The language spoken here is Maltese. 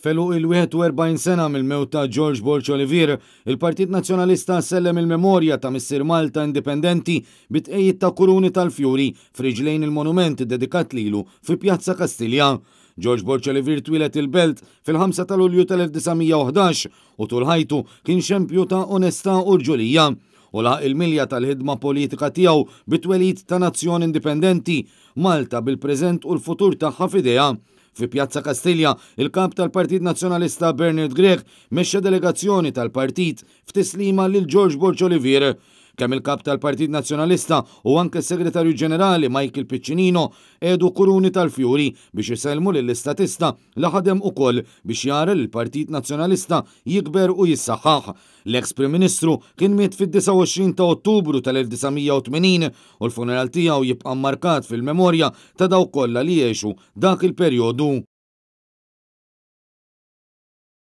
F'għeluq il-41 sena mill-mewt ta' George Borg Olivier, il-Partit Nazzjonalista sellem il-memorja ta' missier Malta indipendenti bi tqegħid ta' kuruni tal-fjuri f'riġlejn il-monument iddedikat lilu fi Pjazza Kastilja. George Borg Olivier twieled il-Belt fil-5 ta' Lulju tal-1911 u tul ħajtu kien xempju ta' onestà u rġulija u laħaq il-milja tal-ħidma politika tiegħu bit-twelid ta' nazzjon indipendenti, Malta bil-preżent u l-futur tagħha f'idejha. Fi Pjazza Kastilja, il-Kap tal-Partit Nazzjonalista Bernard Grech mexxa delegazzjoni tal-partit f'tislima lil George Borg Olivier. Kemm il-Kap tal-Partit Nazzjonalista u anke s-Segretarju Ġenerali Michael Piccinino qiegħdu kuruni tal-fjuri biex isellmu lill-istatista li ħadem ukoll biex jara li l-Partit Nazzjonalista jikber u jissaħħaħ. L-eks Prim Ministru kien miet fid-29 ta' Ottubru tal-1980 u l-funeral tiegħu jibqa' mmarkat fil-memorja ta' dawk kollha li għexu dak il-perjodu.